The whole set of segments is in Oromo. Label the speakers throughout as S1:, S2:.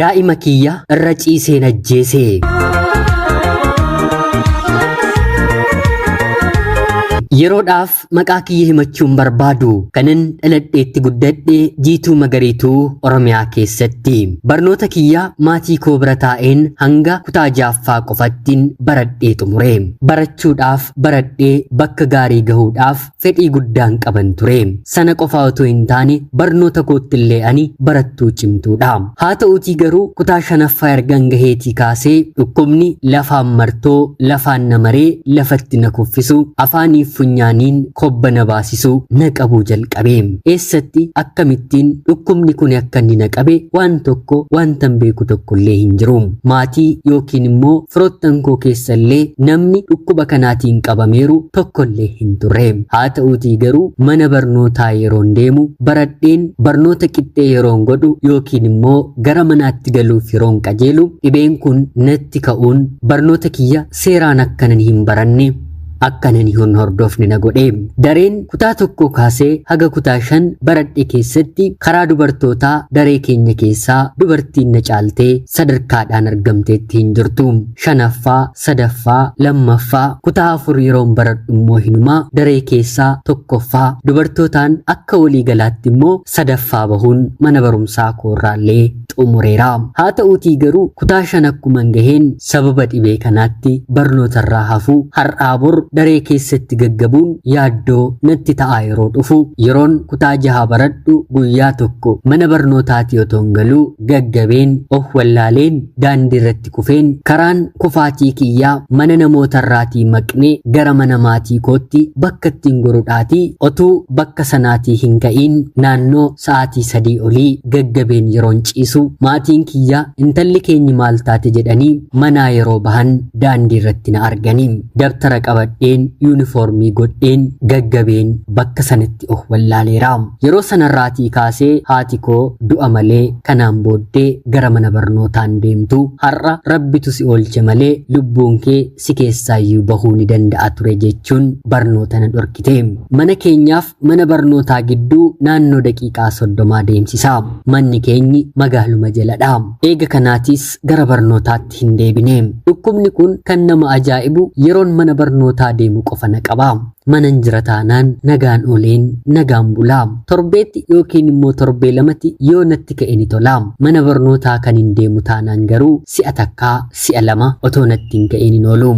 S1: Daa'ima kiyya irra ciiseen ajjeese. Yeroodhaaf maqaa kiyya himachuun barbaadu kanan dhaladheetti guddadhe Jiituu Magariituu Oromiyaa keessatti. Barnoota kiyya maatii koo bira taa'een hanga kutaa jaaffaa qofattiin baradhee xumure. Barachuudhaaf baradhee bakka gaarii gahuudhaaf fedhii guddaan qaban ture. Sana qofaa otoo hin taane barnoota koottillee ani barattuu cimtuudha. Haa ta'uutii garuu kutaa shanaffaa ergan gaheetii kaasee dhukkubni lafaan martoo, lafaan na maree, lafatti na kuffisu, afaaniif funyaaniin kobba na baasisu na qabuu jalqabe. Eessatti akkamittiin dhukkubni kun akka inni na qabe waan tokko wantan beeku tokkollee hin jiru. Maatii yookiin immoo firoottan koo keessallee namni dhukkuba kanaatiin qabameeru tokkollee hin turre. Haa ta'uutii garuu mana barnootaa yeroon deemu baradheen barnoota qixxee yeroon godhu yookiin immoo gara manaatti galuuf yeroon qajeelu dhibeen kun natti ka'uun barnoota kiyya seeraan akkanan hin baranne akkanan hin hordofne na godhe. Dareen kutaa tokko kaasee haga kutaa 5 baradhe keessatti karaa dubartootaa daree keenya keessaa dubartiin na caaltee sadarkaadhaan argamteetti hin jirtu. Shanaffaa, sadaffaa, lammaffaa, kutaa 4 yeroon baradhu immoo hinumaa daree keessaa tokkoffaa, dubartootaan akka walii galaatti immoo sadaffaa bahuun mana barumsaa koorraallee xumureera. Haa ta'uutii garuu kutaa 5 akkuman gaheen sababa dhibee kanaatti barnootarraa hafuu har'aa bor daree keessatti gaggabuun yaaddoo natti ta'aa yeroo dhufu yeroon kutaa 6 baradhu guyyaa tokko mana barnootaatii otoo hin galuu gaggabeen of wallaaleen daandii irratti kufeen karaan kufaatii kiyyaa mana namootarraatii maqnee gara mana maatii kootti bakka ittiin gorudhaatii otuu bakka sanaatii hin ka'iin naannoo sa'aatii 3 olii gaggabeen yeroon ciisu maatiin kiyya intalli keenyi maal taate jedhanii manaa yeroo bahan daandii irratti na arganii dabtara qabadheen yuunifoormii godheen gaggabeen bakka sanatti of wallaaleera. Yeroo sanarraatii kaasee haati koo du'a malee kanaan booddee gara mana barnootaan deemtu har'a rabbitu si oolche malee lubbuun kee si keessaayyuu bahuu ni danda'a ture jechuun barnoota na dhorkite. Mana keenyaaf mana barnootaa gidduu naannoo daqiiqaa 30 deemsisa. Manni keenyi magaaluma jaladha. Eega kanaatis gara barnootaatti hin deebine. Dhukkubni kun kan nama ajaa'ibu yeroon mana barnootaa deemu qofa na qaba. Manan jira taanaan nagaan ooleen nagaan bulaa. Torbeetti yookiin immoo torbee lamatti yoo natti ka'e ni tola. Mana barnootaa kan hin deemu taanaan garuu si'a takkaa si'a lama otoo natti hin ka'in hin oolu.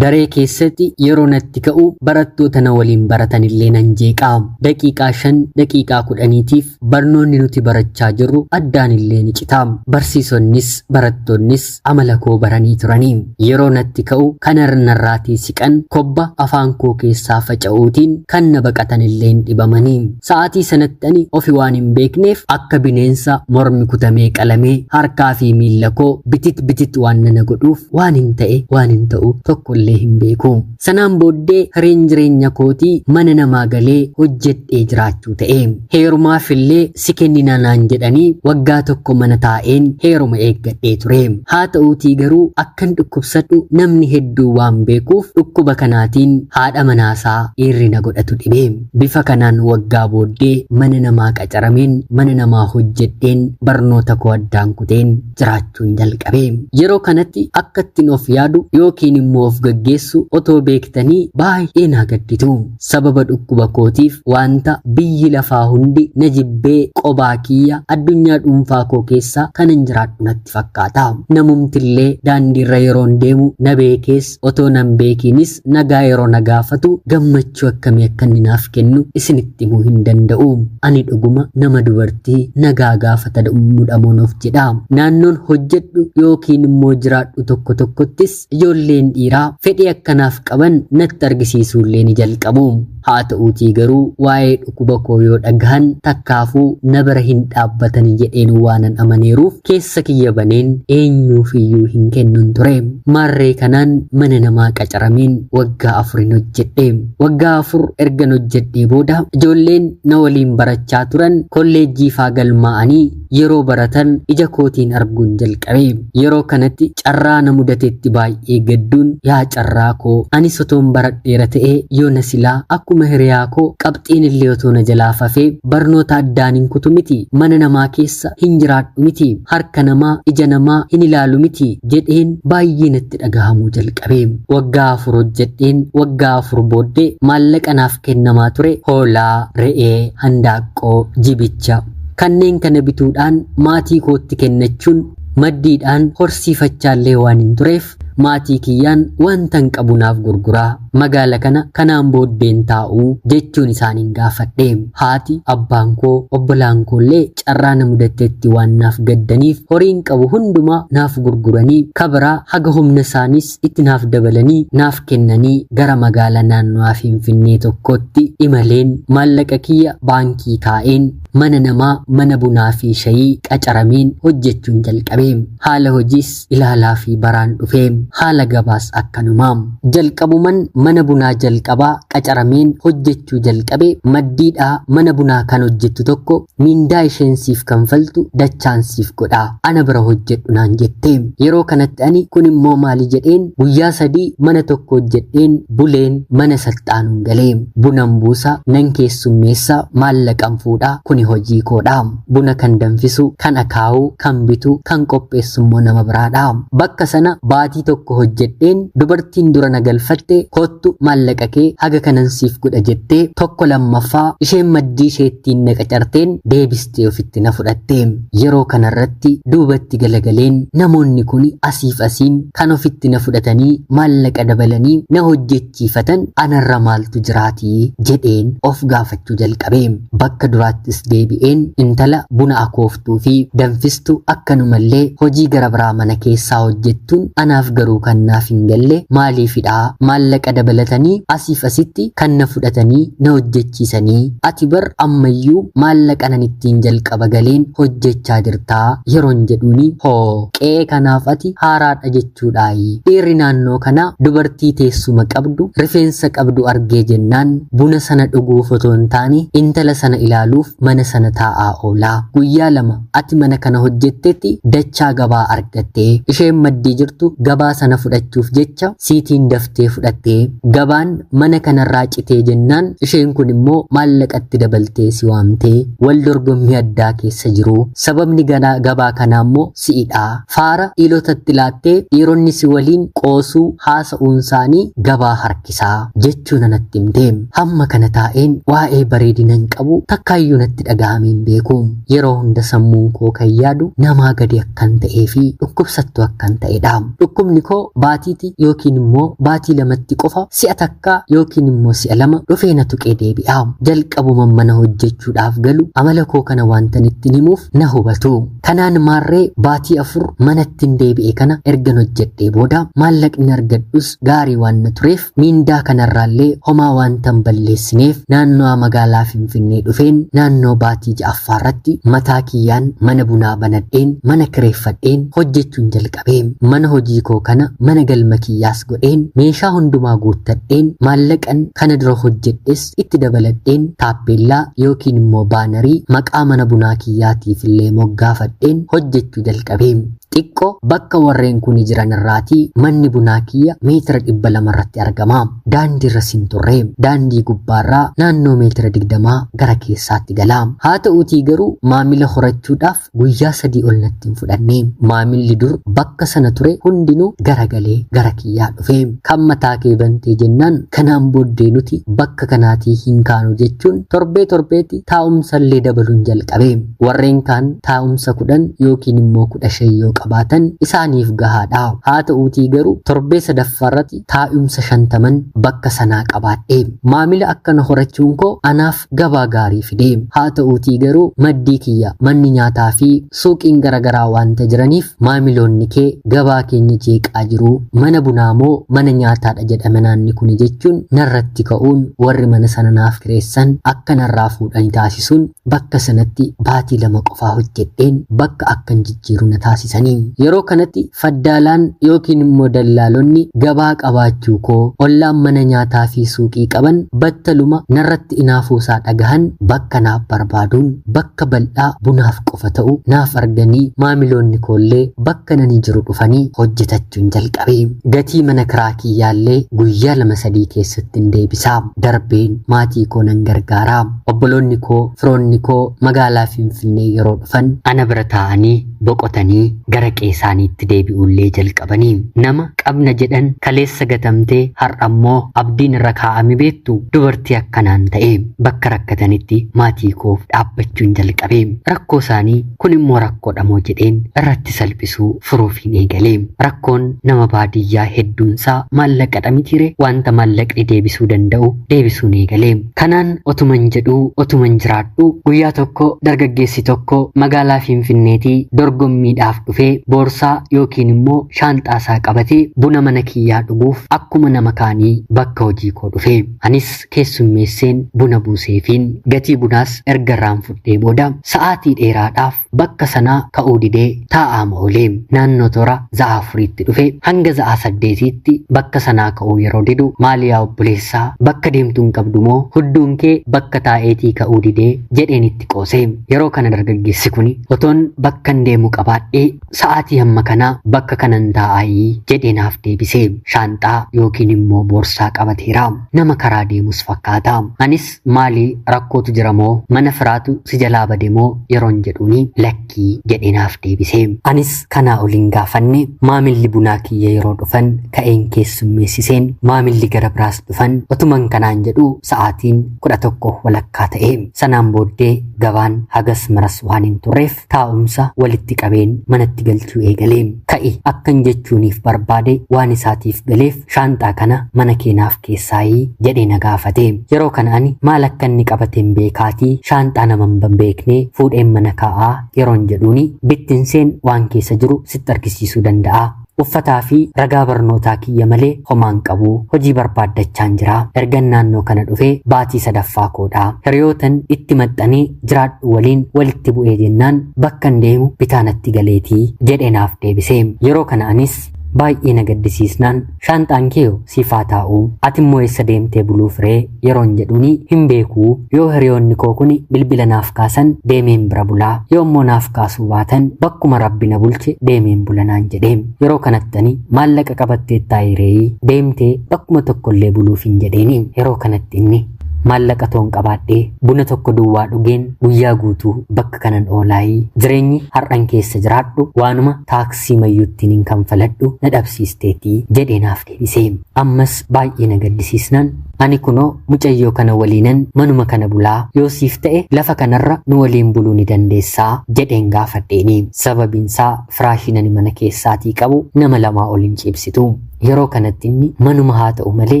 S1: Daree keessatti yeroo natti ka'u barattoota na waliin baratan illee nan jeeqa. Daqiiqaa 5 daqiiqaa 10tiif barnoonni nuti barachaa jirru addaan illee ni cita. Barsiisonnis barattoonnis amala koo baranii turanii. Yeroo natti ka'u kan narraatii siqan kobba afaan koo keessaa faca'uutiin kan na baqatan illee hin dhibamanii. Sa'aatii sanatti ani ofi waan hin beekneef akka bineensa mormi kutamee qalamee harkaa fi miilla koo bitit bitit waan nana godhuuf waan hin ta'e waan hin ta'u tokko illee hin beeku. Sanaan booddee hireen jireenya kootii mana namaa galee hojjedhee jiraachuu ta'e. Heerumaaf illee si kennina naan jedhanii waggaa tokko mana taa'een heeruma eeggadhee ture. Haa ta'uutii garuu akkan dhukkubsadhu namni hedduu waan beekuuf dhukkuba kanaatiin haadha manaasaa dhiirri na godhatu dhibe. Bifa kanaan waggaa booddee mana namaa qacarameen mana namaa hojjedheen barnoota koo addaan kuteen jiraachuun jalqabe. Yeroo kanatti akka ittiin of yaadu yookiin immoo of gaggeessu otoo beektanii baay'ee na gadditu. Sababa dhukkuba kootiif wanta biyyi lafaa hundi na jibbee qobaa kiyya addunyaa dhuunfaa koo keessa kanan jiraadhu natti fakkaata. Namumtillee daandiirra yeroon deemu na beekees otoo nan beekiinis nagaa yeroo na gaafatu gammachuu akkamii akka inni naaf kennu isinitti himuu hin danda'u. Ani dhuguma nama dubartii nagaa gaafata mudhamuun of jedha. Naannoon hojjedhu yookiin immoo jiraadhu tokko tokkottis ijoolleen dhiiraa fedhii akkanaaf qaban natti argisiisuullee ni jalqabu. Haa ta'uutii garuu waa'ee dhukkuba koo yoo dhagahan takkaafuu na bira hin dhaabbatani jedheen waanan amaneeruuf keessa kiyya baneen eenyuufiyyuu hin kennun ture. Maarree kanaan mana namaa qacarameen waggaa 4 hojjedhe. Waggaa 4 ergan hojjedhee booda ijoolleen na waliin barachaa turan kolleejjii faa galmaa'anii yeroo baratan ija kootiin arguun jalqabe. Yeroo kanatti carraa na mudatetti baay'ee gadduun yaa carraa koo anis otoon baradheera ta'ee yoo na silaa akkuma Akkuma hiriyaa koo qabxiin illee otoo na jalaa fafee barnoota addaan hin kutu miti, mana namaa keessa hin jiraadhu miti, harka namaa ija namaa hin ilaalu miti jedheen baay'ee natti dhagahamuu jalqabe. Waggaa 4 hojjedheen waggaa 4 booddee maallaqa naaf kennamaa ture hoolaa, re'ee, handaaqqoo, jibicha kanneen kana bituudhaan maatii kootti kennachuun maddiidhaan horsiifachaallee waan hin tureef maatii kiyyaan wanta hin qabu naaf gurguraa, magaala kana kanaan booddeen taa'uu jechuun isaaniin gaafadhe. Haati, abbaan koo, obbolaan koollee carraa na mudattetti waan naaf gaddaniif horiin qabu hundumaa naaf gurguranii kabiraa haga humna isaaniis itti naaf dabalanii naaf kennanii gara magaalaa naannawaa Finfinnee tokkotti imaleen maallaqa kiyya baankii kaa'een mana namaa mana bunaa fi shayii qacarameen hojjechuun jalqabe. Haala hojiis ilaalaa fi baraan dhufe. Haala gabaas akkanumaa. Jalqabuman mana bunaa jalqabaa qacarameen hojjechuu jalqabe maddiidhaa mana bunaa kan hojjettu tokko miindaa isheen siif kanfaltu dachaan siif godha, ana bira hojjedhu naan jette. Yeroo kanatti ani kun immoo maali jedheen guyyaa 3 mana tokko hojjedheen buleen mana saxxaanuun galee. Bunan buusa, nan keessummeessa, maallaqan fuudha, kuni hojii koodha. Buna kan danfisu, kan akaa'u, kan bitu, kan qopheessu immoo nama biraadha. Bakka sana baatii tokko hojjedheen dubartiin dura na galfatte kottu maallaqa kee haga kanan siif godha jettee tokko lammaffaa isheen maddii isheettiin na qacarteen deebistee ofitti na fudhatte. Yeroo kanarratti duubatti galagaleen namoonni kun asiif asiin kan ofitti na fudhatanii maallaqa dabalanii na hojjechiifatan anarra maaltu jiraatii jedheen of gaafachuu jalqabe. Bakka duraattis deebi'een intala buna akooftuu fi danfistu akkanumallee hojii gara biraa mana keessaa hojjettuun anaaf garuu kan naaf hin galle maaliifidha? Maallaqa dabalatanii asiif asitti kan na fudhatanii na hojjechiisanii ati bar ammayyuu maallaqa nan ittiin jalqaba galeen hojjechaa jirtaa yeroon jedhuuni hoo qe'ee kanaaf ati haaraadha jechuudhaayi. Dhiirri naannoo kanaa dubartii teessuma qabdu rifeensa qabdu argee jennaan buna sana dhuguuf otoo hin taane intala sana ilaaluuf mana sana taa'aa oolaa. Guyyaa 2 ati mana kana hojjettetti dachaa gabaa argattee isheen maddii jirtu gabaa sana fudhachuuf jecha siitiin daftee fudhattee gabaan mana kanarraa citee jennaan isheen kun immoo maallaqatti dabaltee si waamtee wal dorgommii addaa keessa jiru. Sababni gabaa kanaa immoo si'idha. Faara dhiirotatti laattee dhiironni si waliin qoosuu haasa'uun isaanii gabaa harkisaa jechuu natti himte. Hamma kana taa'een waa'ee bareedina hin qabu takkaayyuu natti dhaga'amee hin beeku. Yeroo hunda sammuun koo kan yaadu namaa gadi akkan ta'ee fi dhukkubsattuu akkan ta'edha. Dhukkubni koo baatiiti yookiin immoo baatii 2tti qofa si'a takka yookiin immoo si'a 2 dhufee na tuqee deebi'a. Jalqabuma mana hojjechuudhaaf galu amala koo kana waantan ittiin himuuf na hubatu. Kanaan maarree baatii 4 manatti hin deebi'e kana ergan hojjedhee booda maallaqni argadhus gaarii waan na tureef miindaa kanarraallee homaa waantan balleessineef naannoo magaalaa Finfinnee dhufeen naannoo baatii 6ffaarratti mataa kiyyaan mana bunaa banadheen mana kireeffadheen hojjechuun jalqabe. Mana hojii koo kana mana galma kiyyaas godheen meeshaa hundumaa guuttadheen maallaqan kana dura hojjedhes itti dabaladheen taappeellaa yookiin immoo baanarii maqaa mana bunaa kiyyaatiif illee moggaafadheen hojjechuu jalqabe. Xiqqoo bakka warreen kun jiran irraatii manni bunaa kiyya meetira 200 irratti argama. Daandii irra sin turre. Daandii gubbaarraa naannoo meetira 20 gara keessaatti gala. Haa ta'uutii garuu maamila horachuudhaaf guyyaa 3 ol natti hin fudhanne. Maamilli dur bakka sana ture hundinuu garagalee gara kiyyaa dhufe. Kan mataa kee bantee jennaan kanaan booddee nuti bakka kanaatii hin kaanu jechuun torbee torbeetti taa'umsallee dabaluun jalqabe. Warreen kaan taa'umsa 10 yookiin immoo 15 yoo qabaatan isaaniif gahaadha. Haa ta'uutii garuu torbee 3ffaarratti taa'umsa 50 bakka sanaa qabaadhe. Maamila akkana horachuun koo anaaf gabaa gaarii fide. Haa ta'uutii garuu maddii kiyya manni nyaataa fi suuqiin garaagaraa waanta jiraniif maamiloonni kee gabaa keenya jeeqaa jiru. Mana bunaa moo mana nyaataadha jedhama naanni kuni jechuun narratti ka'uun warri mana sana naaf kireessan akka narraa fuudhanii taasisuun bakka sanatti baatii 2 qofaa hojjedheen bakka akkan jijjiiru na taasisanii. Yeroo kanatti faddaalaan yookiin immoo dallaalonni gabaa qabaachuu koo ollaan mana nyaataa fi suuqii qaban battaluma narratti inaafuusaa dhagahan bakka naaf barbaaduun bakka bal'aa bunaaf qofa ta'u naaf arganii maamiloonni koollee bakka nani jiru dhufanii hojjetachuun jalqabe. Gatii mana kiraa kiyyaallee guyyaa 2-3 keessatti hin deebisaa. Darbeen maatii koo nan gargaaraa. Obboloonni koo firoonni koo magaalaa Finfinnee yeroo dhufan ana bira taa'anii boqotanii gara qeesaaniitti deebi'uullee jalqabanii. Nama qabna jedhan kaleessa gatamtee har'ammoo abdiin irra kaa'ame beektu dubartii akkanaan ta'e bakka rakkatanitti maatii koof dhaabbachuun jalqabe. Rakkoo isaanii kun immoo rakkoodha moo jedheen irratti salphisuu furuuf hin eegale. Rakkoon nama baadiyyaa hedduunsaa maallaqadha mitiire wanta maallaqni deebisuu danda'u deebisuun eegale. Kanaan otuman jedhuu otuman jiraadhu guyyaa tokko dargaggeessi tokko magaalaa Finfinneetii dorgommiidhaaf dhufee boorsaa yookiin immoo shaanxaa isaa qabatee buna mana kiyyaa dhuguuf akkuma nama kaanii bakka hojii koo dhufe. Anis keessummeesseen buna buuseefiin gatii bunaas erga irraan fudhee booda sa'aatii dheeraadhaaf bakka sanaa ka'uu didee taa'aama oolee. Naannoo toora za'a 4tti dhufe hanga za'a 8tti bakka sanaa ka'uu yeroo didu maali yaa obboleessaa bakka deemtuu hin qabdu moo hudduun kee bakka taa'eetii ka'uu didee jedheen itti qoose. Yeroo kana dargaggeessi kuni otoon bakka hin deemu qabaadhee sa'aatii hamma kanaa bakka kanan taa'aayii jedhee naaf deebise. Shaanxaa yookiin immoo boorsaa qabateera. Nama karaa deemus fakkaata. Anis maali rakkootu jira moo mana firaatu si jalaa bade moo yeroon jedhuuni lakkii jedhee naaf deebise. Anis kanaa oliin gaafanne maamilli bunaa kiyya yeroo dhufan ka'een keessummeessiseen maamilli gara biraas dhufan otuman kanaan jedhu sa'aatiin 11:15 ta'e. Sanaan booddee gabaan hagas maras waan hin turreef taa'umsa walitti qabeen manatti galchuu eegale. Ka'i akkan jechuuniif barbaade waan isaatiif galeef shaanxaa kana mana keenaaf keessaayii jedhee na gaafate. Yeroo kana ani maal akka inni qabateen beekaatii shaanxaa nama hin beekne fuudheen mana kaa'aa yeroon jedhuuni bittinseen waan keessa jiru sitti argisiisuu danda'a. Uffataa fi ragaa barnootaa kiyya malee homaan qabu hojii barbaaddachaan jira. Ergan naannoo kana dhufee baatii 3ffaa koodha. Hiriyootan itti maxxanee jiraadhu waliin walitti bu'ee jennaan bakka hin deemu bitaanatti galeetii jedhee naaf deebise. Yeroo kana anis baay'ee na gaddisiisnaan shaanxaan kee siifaa taa'u ati immoo eessa deemtee buluuf ree yeroon jedhuuni hin beeku yoo hiriyoonni koo kun bilbila naaf kaasan deemeen bira bulaa yoo immoo naaf kaasuu baatan bakkuma rabbi na bulche deemeen bulanaan jedhee. Yeroo kanattani maallaqa qabattee taa'ee deemtee bakkuma tokkollee buluuf hin jedheeni. Yeroo kanatti inni maallaqa toon qabaadhee buna tokko duwwaa dhugeen guyyaa guutuu bakka kanan oolaayii jireenyi har'an keessa jiraadhu waanuma taaksii mayyuuttiin hin kanfaladhu na dhabsiisteetii jedhee naaf deebise. Ammas baay'ee na gaddisiisnaan ani kunoo mucayyoo kana waliinan manuma kana bulaa yoo siif ta'e lafa kanarra nu waliin buluu ni dandeessaa jedheen gaafadheeni. Sababiinsaa firaashiin ani mana keessaatii qabu nama 2 ol hin ciibsitu. Yeroo kanatti inni manuma haa ta'u malee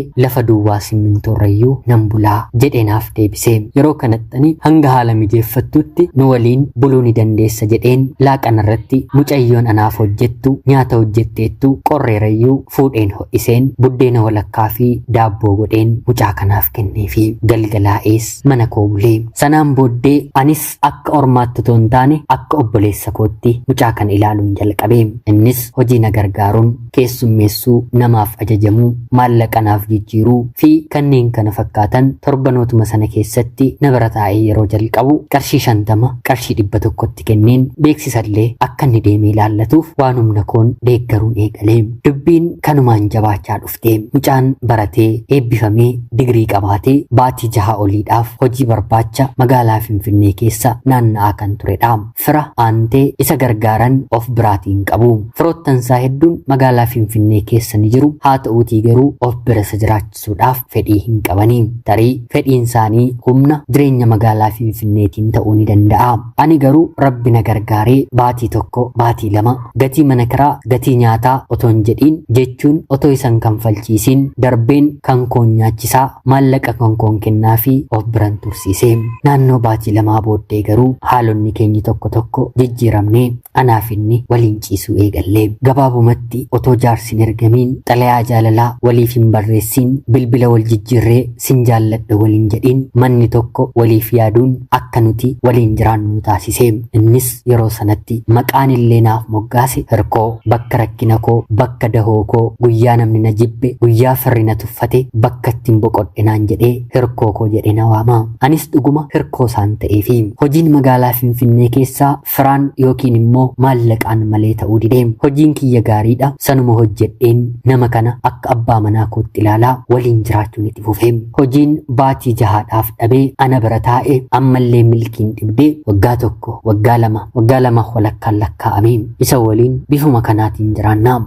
S1: lafa duwwaa simmintoorrayyuu nan bulaa jedhee naaf deebise. Yeroo kanatti ani hanga haala mijeeffattutti nu waliin buluu ni dandeessa jedheen laaqanarratti mucayyoon anaaf hojjettu nyaata hojjetteettu qorreerayyuu fuudheen ho'iseen buddeena walakkaa fi daabboo godheen mucaa kanaaf kenneefi galgalaa'ees mana koo bulee. Sanaan booddee anis akka ormaatti otoo hin taane akka obboleessa kootti mucaa kana ilaaluun jalqabe. Innis hojii na gargaaruun keessummeessuu, namaaf ajajamuu, maallaqa naaf jijjiiruu fi kanneen kana fakkaatan torbanootuma sana keessatti na bira taa'ee yeroo jalqabu qarshii 50 qarshii 100tti kenneen beeksisallee akka inni deemee ilaallatuuf waan humna koon deeggaruun eegale. Dubbiin kanumaan jabaachaa dhufte. Mucaan baratee eebbifamee digirii qabaatee baatii 6 oliidhaaf hojii barbaacha magaalaa Finfinnee keessa naanna'aa kan turedha. Fira aantee isa gargaaran of biraatiin qabu. Firoottansaa hedduun magaalaa Finfinnee keessa ni jiru. Haa ta'uutii garuu of bira isa jiraachisuudhaaf fedhii hin qabani. Tarii fedhiin isaanii humna jireenya magaalaa Finfinneetiin ta'uu ni danda'a. Ani garuu rabbi na gargaaree baatii 1 baatii 2 gatii mana kiraa gatii nyaataa otoo hin jedhiin jechuun otoo isan kanfalchiisiin darbeen kan koon nyaachisaa maallaqa kan koon kennaa fi of biran tursiise. Naannoo baatii 2 booddee garuu haalonni keenyi tokko tokko jijjiiramnee anaaf inni waliin ciisuu eegalle. Gabaabumatti otoo jaarsin ergamiin argin, xalayaa jaalalaa waliif hin barreessin, bilbila wal jijjiirree sin jaalladha waliin jedhin, manni tokko waliif yaaduun akka nuti waliin jiraannu nu taasise. Innis yeroo sanatti maqaan illee naaf moggaase hirkoo, bakka rakkina koo, bakka dahoo koo, guyyaa namni na jibbe, guyyaa firri na tuffate, bakka ittiin boqodhe naan jedhee hirkoo koo jedhee na waama. Anis dhuguma hirkoo isaan ta'eefi. Hojiin magaalaa Finfinnee keessaa firaan yookiin immoo maallaqaan malee ta'uu dide. Hojiin kiyya gaariidha. Sanuma hojjedheen nama kana akka abbaa manaa kootti ilaalaa waliin jiraachuun itti fufe. Hojiin baatii jahaadhaaf dhabee ana bira taa'e ammallee milkiin dhibdee waggaa 1, waggaa 2, waggaa 2 walakkaan lakkaa'ame. Isa waliin bifuma kanaatiin jiraanna.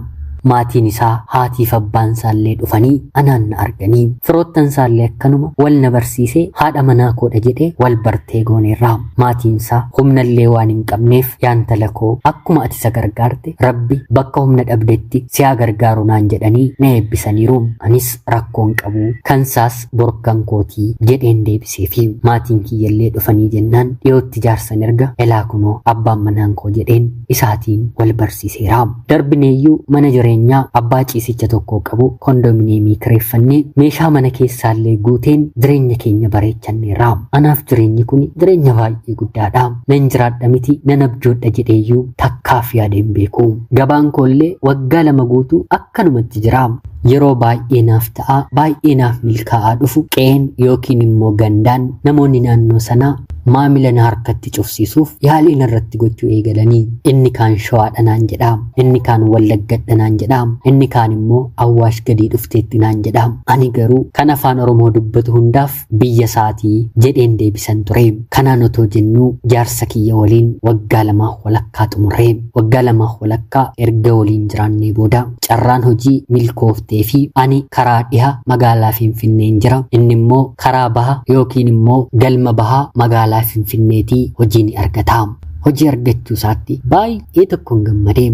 S1: Maatiin isaa haatiif abbaan isaallee dhufanii anaan na arganii, firoottan isaallee akkanuma wal na barsiisee haadha manaa koodha jedhee wal bartee gooneerra. Maatiin isaa humnallee waan hin qabneef yaantala koo akkuma ati isa gargaarte Rabbi bakka humna dhabdetti si haa gargaaru naan jedhanii na eebbisaniiru. Anis rakkoon qabu kansaas borkan kootii jedheen deebiseefi. Maatiin kiyyallee dhufanii jennaan dhiyootti jaarsan erga elaa kunoo abbaan manaan koo jedheen isaatiin wal barsiiseera. Darbineeyyuu mana jireenyaa abbaa ciisicha tokko qabu kondominiyeemii kireeffannee meeshaa mana keessaallee guuteen jireenya keenya bareechanneerra. Anaaf jireenyi kun jireenya baay'ee guddaadha. Nan jiraadha miti nan abjoodha jedheeyyuu takkaaf yaadeen beeku. Gabaan koollee waggaa 2 guutuu akkanumatti jira. Yeroo baay'ee naaf ta'a, baay'ee naaf milkaa'aa dhufu qe'een yookiin immoo gandaan namoonni naannoo sanaa maamila na harkatti cufsiisuuf yaaliin irratti gochuu eegalanii. Inni kaan Shawaadha naan jedha, inni kaan Wallaggadha naan jedha, inni kaan immoo Awwaash gadii dhufteetti naan jedha. Ani garuu kan afaan Oromoo dubbatu hundaaf biyya isaatii jedheen deebisan ture. Kanaan otoo jennuu jaarsa kiyya waliin waggaa 2 walakkaa xumurre. Waggaa 2 walakkaa erga waliin jiraannee booda carraan hojii milkooftee fi ani karaa dhiha magaalaa Finfinneen jira, inni immoo karaa baha yookiin immoo galma bahaa magaalaa Finfinneetii hojii ni argata. Hojii argachuu isaatti baay'ee tokkoon gammadee.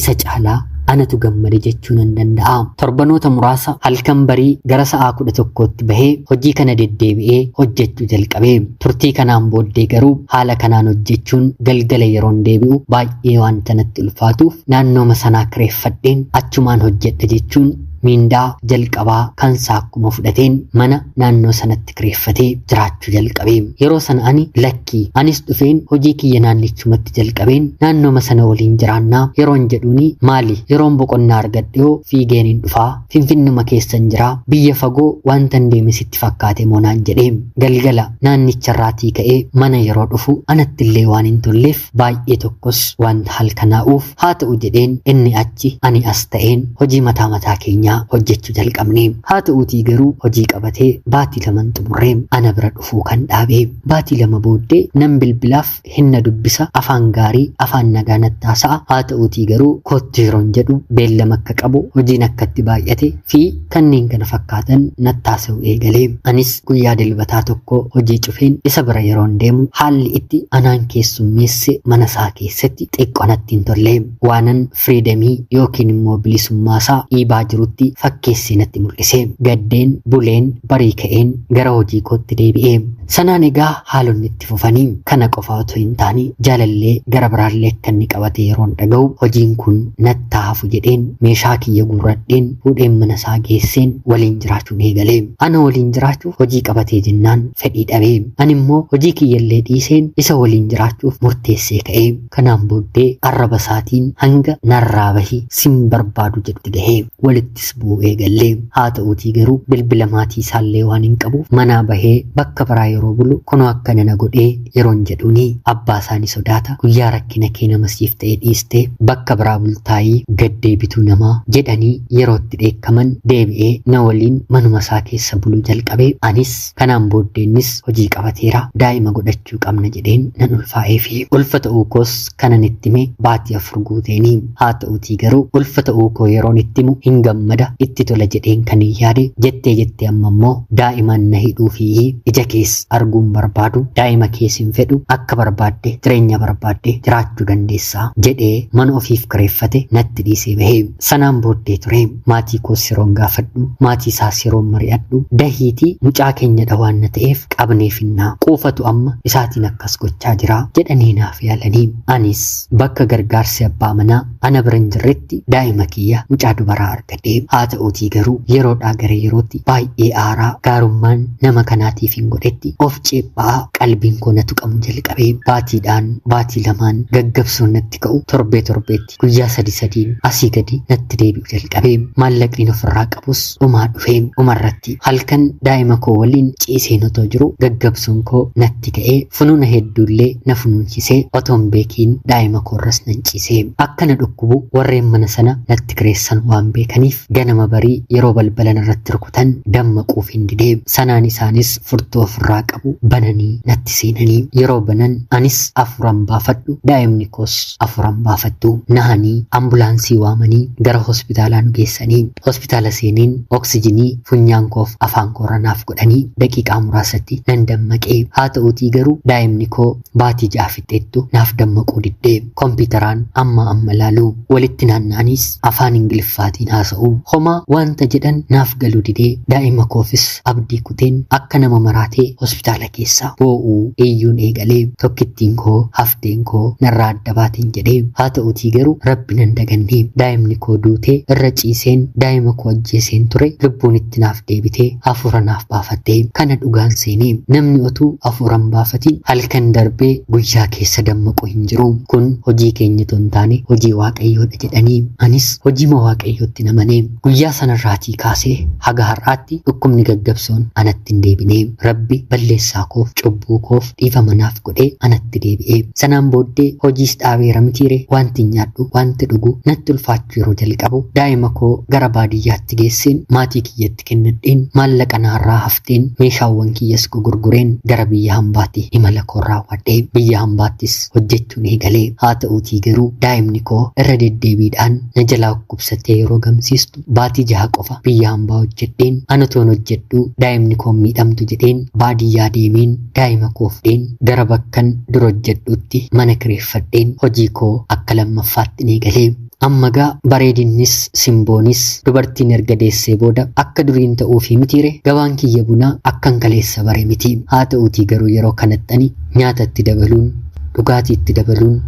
S1: Isa caalaa anatu gammade jechuu nan danda'a. Torbanoota muraasa halkan barii gara sa'aa 11tti bahee hojii kana deddeebi'ee hojjechuu jalqabe. Turtii kanaan booddee garuu haala kanaan hojjechuun galgala yeroon deebi'u baay'ee wanta natti ulfaatuuf naannooma sanaa kireeffadheen achumaan hojjedha jechuun miindaa jalqabaa kan saakkuma fudhateen mana naannoo sanatti kireeffatee jiraachuu jalqabe. Yeroo sana ani lakkii anis dhufeen hojii kiyya naannichumatti jalqabeen naannooma sana waliin jiraannaa yeroon jedhuuni maali yeroon boqonnaa argadhe hoo fiigeen hin dhufaa Finfinnuma keessan jiraa biyya fagoo wanta hin deeme sitti fakkaate moo naan jedhee. Galgala naannicharraatii ka'ee mana yeroo dhufu anattillee waan hin tolleef baay'ee tokkos wanta halkanaa'uuf haa ta'u jedheen inni achi ani as ta'een hojii mataa mataa keenyaa hojjechuu jalqabne. Haa ta'uutii garuu hojii qabatee baatii 2 xumurree ana bira dhufuu kan dhaabe. Baatii 2 booddee nan bilbilaaf hinna dubbisa, afaan gaarii afaan nagaa natti haasa'a. Haa ta'uutii garuu kottu yeroon jedhu beellama akka qabu, hojiin akkatti baay'ate fi kanneen kana fakkaatan natti haasa'u eegale. Anis guyyaa dilbataa tokko hojii cufeen isa bira yeroon deemu haalli itti anaan keessummeesse mana isaa keessatti xiqqoo natti hin tolle. Waanan firiidemii yookiin immoo bilisummaa isaa dhiibaa jirutti fakkeessee natti mul'ise. Gaddeen buleen barii ka'een gara hojii kootti deebi'e. Sanaan egaa haalonni itti fufanii kana qofa otoo hin taane jaalallee gara biraallee akka inni qabate yeroon dhaga'u hojiin kun natti hafu jedheen meeshaa kiyya guurradheen fuudheen mana isaa geesseen waliin jiraachuun eegale. Ana waliin jiraachuuf hojii qabatee jennaan fedhii dhabee. Ani immoo hojii kiyyallee dhiiseen isa waliin jiraachuuf murteessee ka'e. Kanaan booddee arraba isaatiin hanga narraa bahi sin barbaadu jedhutti gahee. Walittis bu'uu eegallee. Haa ta'uutii garuu bilbila maatii isaallee waan hin qabuuf manaa bahee bakka biraa yeroo bulu kunoo akkana na godhee yeroon jedhuuni abbaa isaa ni sodaata. Guyyaa rakkina kee nama siif ta'e dhiistee bakka biraa bultaayii gad deebituu namaa jedhanii yerootti dheekkaman deebi'ee na waliin manuma isaa keessa buluu jalqabee. Anis kanaan booddeennis hojii qabateera, daa'ima godhachuu qabna jedheen nan ulfaa'eefi. Ulfa ta'uu koos kanan itti hime baatii 4 guuteeni. Haa ta'uutii garuu ulfa ta'uu koo yeroon itti himu hin gammada, itti tola jedheen kan hin yaade jettee jettee amma immoo daa'imaan na hidhuu fi ija kees arguun barbaadu, daa'ima kees hin fedhu, akka barbaadde jireenya barbaadde jiraachuu dandeessaa jedhee mana ofiif kireeffate natti dhiisee bahe. Sanaan booddee ture maatii koos yeroon gaafadhu, maatii isaas yeroon mari'adhu, dahiitii mucaa keenyadha waan na ta'eef qabneefinnaa quufatu amma isaatiin akkas gochaa jira jedhanii naaf yaalanii. Anis bakka gargaarsi abbaa manaa ana bira hin jirretti daa'ima kiyya mucaa dubaraa argadhe. Haa ta'uutii garuu yeroodhaa gara yerootti baay'ee aaraa gaarummaan nama kanaatiif hin godhetti of ceephaa qalbiin koo na tuqamu jalqabe. Baatiidhaan baatii lamaan gaggabsoon natti ka'u torbee torbeetti guyyaa sadi sadiin asii gadi natti deebi'u jalqabe. Maallaqni ofirraa qabus dhumaa dhufe. Dhumarratti halkan daa'ima koo waliin ciiseen otoo jiru gaggabsuun koo natti ka'ee funuuna hedduullee na funuunsisee otoo hin beekiin daa'ima koorras nan ciise. Akka na dhukkubu warreen mana sana natti kireessan waan beekaniif ganama barii yeroo balbalan irratti rukutan dammaquuf hin didee. Sanaan isaanis furtuu ofirraa qabu bananii natti seenanii yeroo banan anis afuran baafadhu daa'imni koos afuran baafattu. Nahanii ambulaansii waamanii gara hospitaalaa nu geessanii hospitaala seeneen oksijinii funyaan koof afaan koorra naaf godhanii daqiiqaa muraasatti nan dammaqee. Haa ta'uutii garuu daa'imni koo baatii 6 fixxeettu naaf dammaquu diddee. Kompiitaraan amma amma laaluu walitti naanna'anis afaan Ingiliffaatiin haasa'u homaa wanta jedhan naaf galuu didee daa'ima koofis abdii kuteen akka nama maraatee hospitaala keessa boo'uu iyyuun eegalee tokkittiin koo hafteen koo narraa adda baateen jedhee. Haa ta'uutii garuu rabbi nan daganne daa'imni koo duutee irra ciiseen daa'ima koo ajjeeseen ture lubbuun itti naaf deebitee hafuura naaf baafattee kana dhugaan seenee namni otuu hafuuran baafatiin halkan darbee guyyaa keessa dammaqu hin jiru. Kun hojii keenya otoo hin taane hojii waaqayyoodha jedhanii anis hojiima waaqayyootti namanee guyyaa sanarraatii kaasee haga har'aatti dhukkubni gaggabsoon anatti hin deebine. Rabbi balleessaa koof cubbuu koof dhiifama naaf godhee anatti deebi'ee. Sanaan booddee hojiis dhaabeera mitiire wanti nyaadhu wanti dhugu natti ulfaachuu yeroo jalqabu daa'ima koo gara baadiyyaatti geesseen maatii kiyyatti kennadheen maallaqa naarraa hafteen meeshaawwan kiyyas gurgureen gara biyya hambaatti imala koo raawwadhee biyya hambaattis hojjechuun eegalee. Haa ta'uutii garuu daa'imni koo irra deddeebiidhaan na jalaa dhukkubsattee yeroo gamsiistu baatii 6 qofa biyya hambaa hojjedheen ana toon hojjedhu daa'imni koo miidhamtu jedheen baadiyyaa deemeen daa'ima koo fudheen gara bakkan dura hojjedhutti mana kireeffadheen hojii koo akka lammaffaatti eegalee. Amma gaa bareedinnis simboonis dubartiin erga deessee booda akka duriin ta'uufii mitiire gabaan kiyya bunaa akkan kaleessa bare miti. Haa ta'uutii garuu yeroo kanatti ani nyaatatti dabaluun dhugaatiitti dabaluun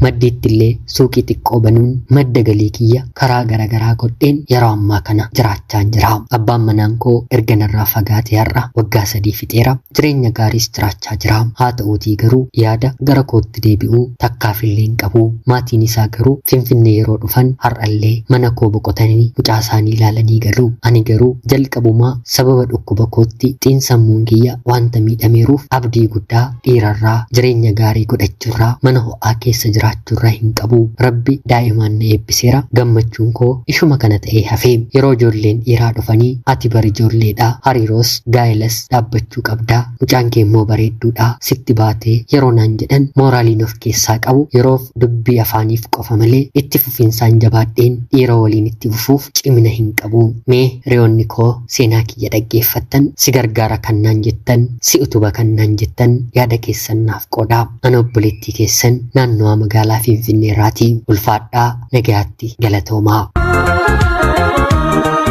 S1: maddiitti illee suuqii xiqqoo banuun madda galii kiyya karaa garaagaraa godheen yeroo ammaa kana jiraachaa jira. Abbaan manaan koo erga narraa fagaatee har'a waggaa 3 fixeera. Jireenya gaariis jiraachaa jira. Haa ta'uutii garuu yaada gara kootti deebi'uu takkaafillee hin qabu. Maatiin isaa garuu Finfinnee yeroo dhufan har'allee mana koo boqotanii mucaa isaanii ilaalanii galu. Ani garuu jalqabumaa sababa dhukkuba kootti xiinsammuun kiyya wanta miidhameeruuf abdii guddaa dhiirarraa jireenya gaarii godhachuurraa mana ho'aa keessa jiraachuurraa hin qabu. Rabbi daa'imaan na eebbiseera. Gammachuun koo ishuma kana ta'ee hafee yeroo ijoolleen dhiiraa dhufanii ati bari ijoolleedha hariiroos gaa'ilas dhaabbachuu qabdaa mucaan kee immoo bareedduudha sitti baatee yeroo naan jedhan mooraaliin of keessaa qabu yeroof dubbii afaaniif qofa malee itti fufinsaan jabaadheen dhiira waliin itti fufuuf cimina hin qabu. Mee hiriyoonni koo seenaa kiyya dhaggeeffattan si gargaara kan naan jettan si utuba kan naan jettan yaada keessan naaf qoodaa. Ana obboleettii keessan naannawaa magaalaa Finfinneerraatii ulfaadhaa nagayaatti galatoomaa.